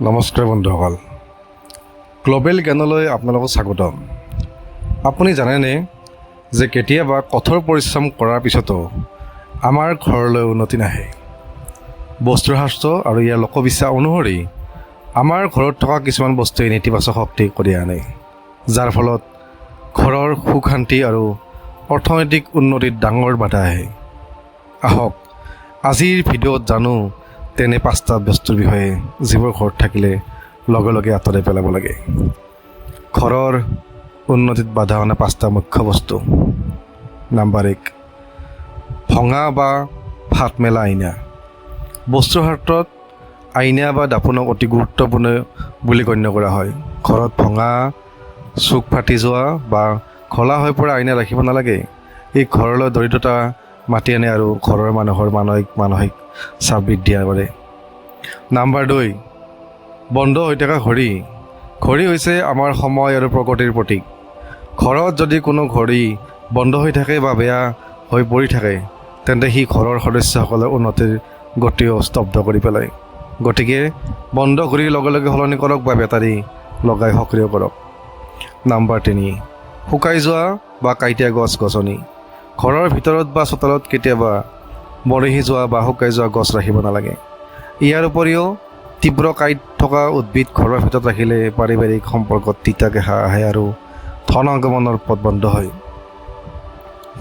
নমস্কাৰ বন্ধুসকল, গ্ল'বেল জ্ঞানলৈ আপোনালোকক স্বাগতম। আপুনি জানেনে যে কেতিয়াবা কঠোৰ পৰিশ্ৰম কৰাৰ পিছতো আমাৰ ঘৰলৈ উন্নতি নাহে? বাস্তুশাস্ত্ৰ আৰু ইয়াৰ লোকবিশ্বাস অনুসৰি আমাৰ ঘৰত থকা কিছুমান বস্তুৱে নেতিবাচক শক্তি কঢ়িয়াই আনে, যাৰ ফলত ঘৰৰ সুখ শান্তি আৰু অৰ্থনৈতিক উন্নতিত ডাঙৰ বাধা আহে। আহক, আজিৰ ভিডিঅ'ত জানো তেনে পাঁচটা বস্তুৰ বিষয়ে, যিবোৰ ঘৰত থাকিলে লগে লগে আঁতৰাই পেলাব লাগে। ঘৰৰ উন্নতিত বাধা অনা পাঁচটা মুখ্য বস্তু। নাম্বাৰ 1, ভঙা বা ফাট মেলা আইনা। বাস্তুশাস্ত্ৰত আইনা বা দাপোনক অতি গুৰুত্বপূৰ্ণ বুলি গণ্য কৰা হয়। ঘৰত ভঙা, চুক ফাটি যোৱা বা ঘোলা হৈ পৰা আইনা ৰাখিব নালাগে। ই ঘৰলৈ দৰিদ্ৰতা মাতি আনে আৰু ঘৰৰ মানুহৰ মানসিক চাপ বৃদ্ধি কৰে। নাম্বাৰ 2, বন্ধ হৈ থকা ঘড়ী। ঘড়ী হৈছে আমাৰ সময় আৰু প্ৰগতিৰ প্ৰতীক। ঘৰত যদি কোনো ঘড়ী বন্ধ হৈ থাকে বা বেয়া হৈ পৰি থাকে, তেন্তে সি ঘৰৰ সদস্যসকলৰ উন্নতিৰ গতিও স্তব্ধ কৰি পেলায়। গতিকে বন্ধ ঘড়ী লগে লগে সলনি কৰক বা বেটাৰী লগাই সক্ৰিয় কৰক। নাম্বাৰ 3, শুকাই যোৱা বা কাঁইটীয়া গছ গছনি। ঘৰৰ ভিতৰত বা চোতালত কেতিয়াবা মৰহি যোৱা বা শুকাই যোৱা গছ ৰাখিব নালাগে। ইয়াৰ উপৰিও তীব্ৰ কাঁইট থকা উদ্ভিদ ঘৰৰ ভিতৰত ৰাখিলে পাৰিবাৰিক সম্পৰ্কত তিতা কেঁহা আহে আৰু ধন আগমনৰ পথ বন্ধ হয়।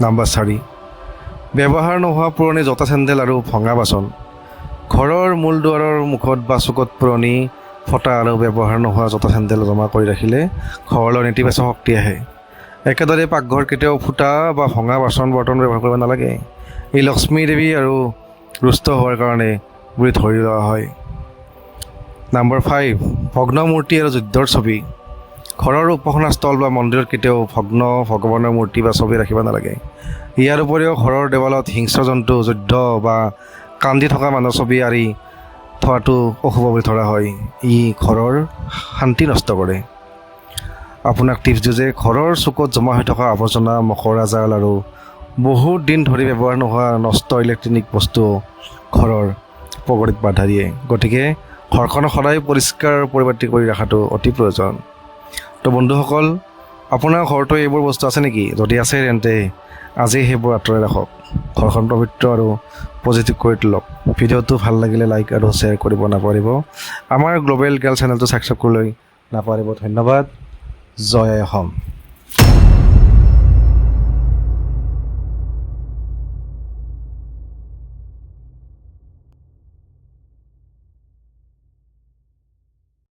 নাম্বাৰ 4, ব্যৱহাৰ নোহোৱা পুৰণি জোতা, চেণ্ডেল আৰু ভঙা বাচন। ঘৰৰ মূল দুৱাৰৰ মুখত বা চুকত পুৰণি, ফটা আৰু ব্যৱহাৰ নোহোৱা জোতা, চেণ্ডেল জমা কৰি ৰাখিলে ঘৰলৈ নেতিবাচক শক্তি আহে। একেদৰে পাকঘৰত কেতিয়াও ফুটা বা ভঙা বাচন বৰ্তন ব্যৱহাৰ কৰিব নালাগে। ই লক্ষ্মী দেৱী আৰু ৰুষ্ট হোৱাৰ কাৰণে বুলি ধৰি লোৱা হয়। নাম্বাৰ 5, ভগ্ন মূৰ্তি আৰু যুদ্ধৰ ছবি। ঘৰৰ উপাসনাস্থল বা মন্দিৰত কেতিয়াও ভগ্ন ভগৱানৰ মূৰ্তি বা ছবি ৰাখিব নালাগে। ইয়াৰ উপৰিও ঘৰৰ দেৱালত হিংস্ৰ জন্তু, যুদ্ধ বা কান্দি থকা মানুহৰ ছবি আঁৰি থোৱাটো অশুভ বুলি ধৰা হয়। ই ঘৰৰ শান্তি নষ্ট কৰে। আপোনাক টিপছ দিওঁ যে ঘৰৰ চুকত জমা হৈ থকা আৱৰ্জনা, মকৰা জাল আৰু বহুত দিন ধৰি ব্যৱহাৰ নোহোৱা নষ্ট ইলেক্ট্ৰনিক বস্তু ঘৰৰ প্ৰগতিত বাধা দিয়ে। গতিকে ঘৰখন সদায় পৰিষ্কাৰ পৰিপাটি কৰি ৰখাটো অতি প্ৰয়োজন। তো বন্ধুসকল, আপোনাৰ ঘৰতো এইবোৰ বস্তু আছে নেকি? যদি আছে, তেন্তে আজি সেইবোৰ আঁতৰাই ৰাখক। ঘৰখন পবিত্ৰ আৰু পজিটিভ কৰি তোলক। ভিডিঅ'টো ভাল লাগিলে লাইক আৰু শ্বেয়াৰ কৰিব নাপাহৰিব। আমাৰ গ্ল'বেল জ্ঞান চেনেলটো ছাবস্ক্ৰাইব কৰিবলৈ নাপাহৰিব। ধন্যবাদ। জয় আই অসম।